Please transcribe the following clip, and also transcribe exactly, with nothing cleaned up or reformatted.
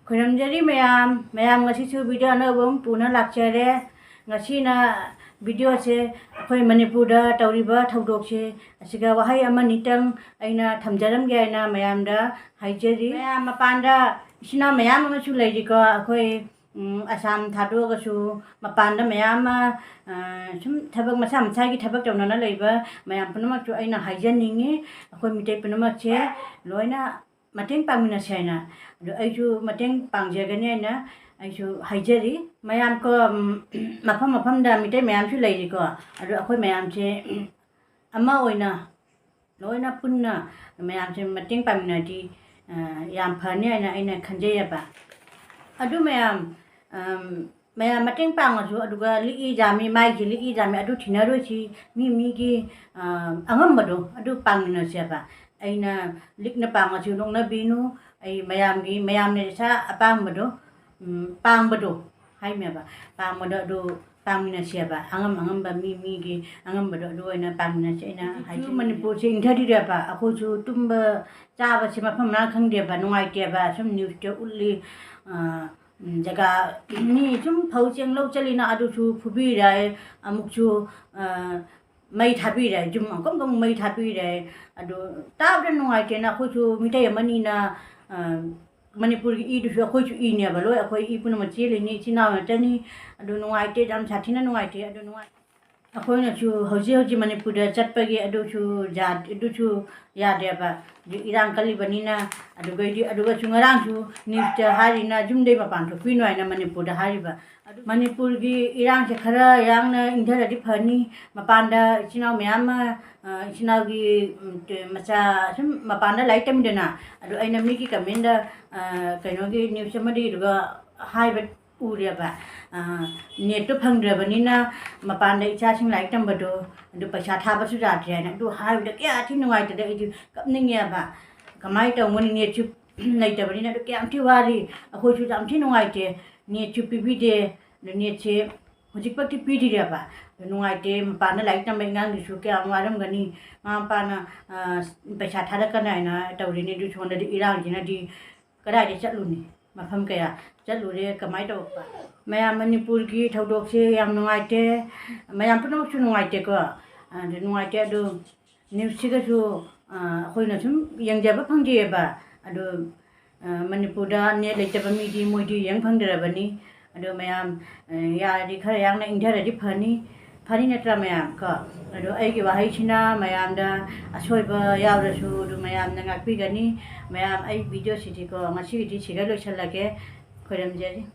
ꯈꯣꯏꯔꯝꯖꯔꯤ ꯃꯌꯥꯝ꯫ ꯃꯌꯥꯝ ꯉꯁꯤꯁꯨ video ꯑꯅꯧꯕ ꯑꯃ ꯄꯨꯅ ꯂꯥꯛꯆꯔꯦ꯫ ꯉꯁꯤꯅ videoꯁꯦ ꯑꯩꯈꯣꯏ ꯃꯅꯤꯄꯨꯔꯗ ꯇꯧꯔꯤꯕ ꯊꯧꯗꯣꯛꯁꯦ ꯑꯁꯤꯒ ꯋꯥꯍꯩ ꯑꯃꯅꯤꯇꯪ ꯑꯩꯅ ꯊꯝꯖꯔꯝꯒꯦ ꯍꯥꯏꯅ ꯃꯌꯥꯝꯗ ꯍꯥꯏꯖꯔꯤ꯫ ꯃꯌꯥꯝ ꯃꯄꯥꯟꯗ ꯏꯆꯤꯟ ꯏꯅꯥꯎ ꯃꯌꯥꯝ ꯑꯃꯁꯨ ꯂꯩꯔꯤꯀꯣ꯫ ꯑꯩꯈꯣꯏ, ꯎꯝ, ꯑꯁꯥꯝ ꯊꯥꯗꯣꯛꯑꯒꯁꯨ ꯃꯄꯥꯟꯗ ꯃꯌꯥꯝ ꯑꯃ, ꯑ, ꯁꯨꯝ ꯊꯕꯛ ꯃꯁꯥ ꯃꯁꯥꯒꯤ ꯊꯕꯛ ꯇꯧꯅꯅ ꯂꯩꯕ ꯃꯌꯥꯝ ꯄꯨꯝꯅꯃꯛꯁꯨ ꯑꯩꯅ ꯍꯥꯏꯖꯅꯤꯡꯉꯤ꯫ ꯑꯩꯈꯣꯏ ꯃꯤꯇꯩ ꯄꯨꯝꯅꯃꯛꯁꯦ ꯂꯣꯏꯅ ꯃꯇꯦꯡ ꯄꯥꯡꯃꯤꯟꯅꯁꯦ ꯍꯥꯏꯅ꯫ ꯑꯗꯣ ꯑꯩꯁꯨ ꯃꯇꯦꯡ ꯄꯥꯡꯖꯒꯅꯤ ꯍꯥꯏꯅ ꯑꯩꯁꯨ ꯍꯥꯏꯖꯔꯤ꯫ ꯃꯌꯥꯝ ꯀꯣ, ꯎꯝ, ꯃꯐꯝ ꯃꯐꯝꯗ ꯃꯤꯇꯩ ꯃꯌꯥꯝꯁꯨ ꯂꯩꯔꯤꯀꯣ꯫ ꯑꯗꯣ ꯑꯩꯈꯣꯏ ꯃꯌꯥꯝꯁꯦ ꯑꯃ ꯑꯣꯏꯅ ꯂꯣꯏꯅ ꯄꯨꯟꯅ ꯃꯌꯥꯝꯁꯦ ꯃꯇꯦꯡ ꯄꯥꯡꯃꯤꯟꯅꯔꯗꯤ, ꯑ, ꯌꯥꯝ ꯐꯅꯤ ꯍꯥꯏꯅ ꯑꯩꯅ ꯈꯟꯖꯩꯑꯕ꯫ ꯑꯗꯨ ꯃꯌꯥꯝ, ꯑꯝ, ꯃꯌꯥꯝ ꯃꯇꯦꯡ ꯄꯥꯡꯉꯁꯨ, ꯑꯗꯨꯒ ꯂꯤꯛꯏ ꯖꯥꯝꯃꯤ, ꯃꯥꯏꯁꯤ ꯂꯤꯛꯏ ꯖꯥꯝꯃꯤ, ꯑꯗꯨ ꯊꯤꯅꯔꯣꯏꯁꯤ꯫ ꯃꯤ ꯃꯤꯒꯤ, ꯑ, ꯑꯉꯝꯕꯗꯣ ꯑꯗꯨ ꯄꯥꯡꯃꯤꯟꯅꯁꯦꯕ꯫ ꯑꯩꯅ ꯂꯤꯛꯅ ꯄꯥꯡꯉꯁꯨ ꯅꯣꯛꯅꯕꯤꯅꯨ꯫ ꯑꯩ ꯃꯌꯥꯝꯒꯤ, ꯃꯌꯥꯝꯅ ꯏꯁꯥ ꯑꯄꯥꯝꯕꯗꯣ, ꯎꯝ, ꯄꯥꯡꯕꯗꯣ ꯍꯥꯏꯃꯦꯕ꯫ ꯄꯥꯡꯕꯗꯣ ꯑꯗꯨ ꯄꯥꯡꯃꯤꯟꯅꯁꯦꯕ꯫ ꯑꯉꯝ ꯑꯉꯝꯕ ꯃꯤ ꯃꯤꯒꯤ ꯑꯉꯝꯕꯗꯣ ꯑꯗꯨ ꯑꯣꯏꯅ ꯄꯥꯡꯃꯤꯟꯅꯁꯦ ꯑꯩꯅ ꯍꯧꯖꯤꯛꯁꯨ ꯍꯥꯏꯖꯅꯤꯡꯉꯤ꯫ ꯃꯅꯤꯄꯨꯔꯁꯦ ꯏꯪꯊꯔꯤꯔꯦꯕ꯫ ꯑꯩꯈꯣꯏꯁꯨ ꯇꯨꯝꯕ ꯆꯥꯕꯁꯦ ꯃꯐꯝ ꯃꯔꯥꯡ ꯈꯪꯗꯦꯕ, ꯅꯨꯡꯉꯥꯏꯇꯦꯕ꯫ ꯁꯨꯝ newsꯇ ꯎꯠꯂꯤ, ꯑ, ꯎꯝ, ꯖꯒꯥ ꯃꯤ ꯁꯨꯝ ꯐꯧ ꯆꯦꯡ ꯂꯧ ꯆꯠꯂꯤꯅ ꯑꯗꯨꯁꯨ ꯐꯨꯕꯤꯔꯦ, ꯑꯃꯨꯛꯁꯨ, ꯑ, ꯃꯩ ꯊꯥꯕꯤꯔꯦ, ꯌꯨꯝ ꯑꯃꯨꯛꯀ ꯑꯃꯨꯛ ꯃꯩ ꯊꯥꯕꯤꯔꯦ꯫ ꯑꯗꯨ ꯇꯥꯕꯗ ꯅꯨꯡꯉꯥꯏꯇꯦꯅ ꯑꯩꯈꯣꯏꯁꯨ ꯃꯤꯇꯩ ꯑꯃꯅꯤꯅ, ꯑ, ꯃꯅꯤꯄꯨꯔꯒꯤ ꯏꯗꯨꯁꯨ ꯑꯩꯈꯣꯏꯁꯨ ꯏꯅꯦꯕ, ꯂꯣꯏ ꯑꯩꯈꯣꯏ ꯏ ꯄꯨꯝꯅꯃꯛ ꯆꯦꯜꯂꯤꯅꯤ, ꯏꯆꯤꯟ ꯏꯅꯥꯎ ꯉꯥꯛꯇꯅꯤ꯫ ꯑꯗꯨ ꯅꯨꯡꯉꯥꯏꯇꯦ, ꯌꯥꯝ ꯁꯥꯊꯤꯅ ꯅꯨꯡꯉꯥꯏꯇꯦ꯫ ꯑꯗꯨ ꯅꯨꯡꯉꯥꯏ-, ꯑꯩꯈꯣꯏꯅꯁꯨ ꯍꯧꯖꯤꯛ ꯍꯧꯖꯤꯛ ꯃꯅꯤꯄꯨꯔꯗ ꯆꯠꯄꯒꯤ ꯑꯗꯨꯁꯨ ꯌꯥ-, ꯑꯗꯨꯁꯨ ꯌꯥꯗꯦꯕ꯫ ꯍꯧꯖꯤꯛ ꯏꯔꯥꯡ ꯀꯜꯂꯤꯕꯅꯤꯅ꯫ ꯑꯗꯨꯒꯩꯗꯤ, ꯑꯗꯨꯒꯁꯨ ꯉꯔꯥꯡꯁꯨ newsꯇ ꯍꯥꯏꯔꯤꯅ ꯌꯨꯝꯗꯩ ꯃꯄꯥꯟ ꯊꯣꯛꯄꯤꯅꯨ ꯍꯥꯏꯅ ꯃꯅꯤꯄꯨꯔꯗ ꯍꯥꯏꯔꯤꯕ꯫ ꯑꯗꯨ ꯃꯅꯤꯄꯨꯔꯒꯤ ꯏꯔꯥꯡꯁꯦ ꯈꯔ ꯌꯥꯡꯅ ꯏꯪꯊꯔꯗꯤ ꯐꯅꯤ꯫ ꯃꯄꯥꯟꯗ ꯏꯆꯤꯟ ꯏꯅꯥꯎ ꯃꯌꯥꯝ ꯑꯃ, ꯑ, ꯏꯆꯤꯟ ꯏꯅꯥꯎꯒꯤ, ꯎꯝ, ꯇ-, ꯃꯆꯥ ꯁꯨꯝ ꯃꯄꯥꯟꯗ ꯂꯥꯏꯔꯤꯛ ꯇꯝꯃꯤꯗꯅ, ꯑꯗꯨ ꯑꯩꯅ ꯃꯤꯒꯤ commentꯗ, ꯑ, ꯀꯩꯅꯣꯒꯤ news ꯑꯃꯗꯒꯤꯗꯨꯒ ꯍꯥꯏꯕ ꯎꯔꯦꯕ, ꯑ, netꯇꯣ ꯐꯪꯗ꯭ꯔꯕꯅꯤꯅ ꯃꯄꯥꯟꯗ ꯏꯆꯥꯁꯤꯡ ꯂꯥꯏꯔꯤꯛ ꯇꯝꯕꯗꯣ ꯑꯗꯨ ꯄꯩꯁꯥ ꯊꯥꯕꯁꯨ ꯌꯥꯗ꯭ꯔꯦ ꯍꯥꯏꯅ꯫ ꯑꯗꯨ ꯍꯥꯏꯕꯗ ꯀꯌꯥ ꯊꯤ ꯅꯨꯡꯉꯥꯏꯇꯗ ꯑꯩꯗꯤ ꯀꯞꯅꯤꯡꯉꯦꯕ꯫ ꯀꯃꯥꯏꯅ ꯇꯧꯒꯅꯤ? Netꯁꯨ ꯂꯩꯇꯕꯅꯤꯅ꯫ ꯑꯗꯨ ꯀꯌꯥꯝ ꯊꯤ ꯋꯥꯔꯤ꯫ ꯑꯩꯈꯣꯏꯁꯨ ꯌꯥꯝ ꯊꯤ ꯅꯨꯡꯉꯥꯏꯇꯦ꯫ Netꯁꯨ ꯄꯤꯕꯤꯗꯦ꯫ ꯑꯗꯨ netꯁꯦ ꯍꯧꯖꯤꯛꯐꯥꯎꯗꯤ ꯄꯤꯗ꯭ꯔꯤꯑꯕ꯫ ꯑꯗꯨ ꯅꯨꯡꯉꯥꯏꯇꯦ꯫ ꯃꯄꯥꯟꯗ ꯂꯥꯏꯔꯤꯛ ꯇꯝꯕ ꯑꯉꯥꯡꯗꯨꯁꯨ ꯀꯌꯥꯝ ꯋꯥꯔꯝꯒꯅꯤ꯫ ꯃꯃꯥ ꯃꯄꯥꯅ, ꯑ, ꯄꯩꯁꯥ ꯊꯥꯔꯛꯀꯅꯤ ꯍꯥꯏꯅ ꯇꯧꯔꯤꯅꯤ꯫ ꯑꯗꯨ ꯁꯣꯝꯗꯗꯤ ꯏꯔꯥꯡꯁꯤꯅꯗꯤ ꯀꯗꯥꯏꯗ ꯆꯠꯂꯨꯅꯤ? ꯃꯐꯝ ꯀꯌꯥ ꯆꯠꯂꯨꯔꯦ꯫ ꯀꯃꯥꯏꯅ ꯇꯧꯔꯛꯄ? ꯃꯌꯥꯝ, ꯃꯅꯤꯄꯨꯔꯒꯤ ꯊꯧꯗꯣꯛꯁꯦ ꯌꯥꯝ ꯅꯨꯡꯉꯥꯏꯇꯦ, ꯃꯌꯥꯝ ꯄꯨꯝꯅꯃꯛꯁꯨ ꯅꯨꯡꯉꯥꯏꯇꯦꯀꯣ꯫ ꯑꯗꯨ ꯅꯨꯡꯉꯥꯏꯇꯦ, ꯑꯗꯨ ꯅ꯭ꯌꯨꯁꯁꯤꯒꯁꯨ, ꯑ, ꯑꯩꯈꯣꯏꯅ ꯁꯨꯝ ꯌꯦꯡꯖꯕ ꯐꯪꯖꯩꯑꯕ꯫ ꯑꯗꯨ, ꯑ, ꯃꯅꯤꯄꯨꯔꯗ ꯅꯦꯠ ꯂꯩꯇꯕ ꯃꯤꯗꯤ ꯃꯣꯏꯗꯤ ꯌꯦꯡ ꯐꯪꯗ꯭ꯔꯕꯅꯤ꯫ ꯑꯗꯣ ꯃꯌꯥꯝ, ꯑ, ꯌꯥꯔꯗꯤ ꯈꯔ ꯌꯥꯡꯅ ꯏꯪꯊꯔꯗꯤ ꯐꯅꯤ, ꯐꯅꯤ ꯅꯠꯇ꯭ꯔꯥ ꯃꯌꯥꯝ ꯀꯣ? ꯑꯗꯣ ꯑꯩꯒꯤ ꯋꯥꯍꯩꯁꯤꯅ ꯃꯌꯥꯝꯗ ꯑꯁꯣꯏꯕ ꯌꯥꯎꯔꯁꯨ ꯑꯗꯨ ꯃꯌꯥꯝꯅ ꯉꯥꯛꯄꯤꯒꯅꯤ꯫ ꯃꯌꯥꯝ, ꯑꯩ ꯚꯤꯗꯤꯑꯣꯁꯤꯗꯤꯀꯣ ꯉꯁꯤꯒꯤꯗꯤ ꯁꯤꯒ ꯂꯣꯏꯁꯤꯜꯂꯒꯦ꯫ ꯈꯣꯏꯔꯝꯖꯔꯤ꯫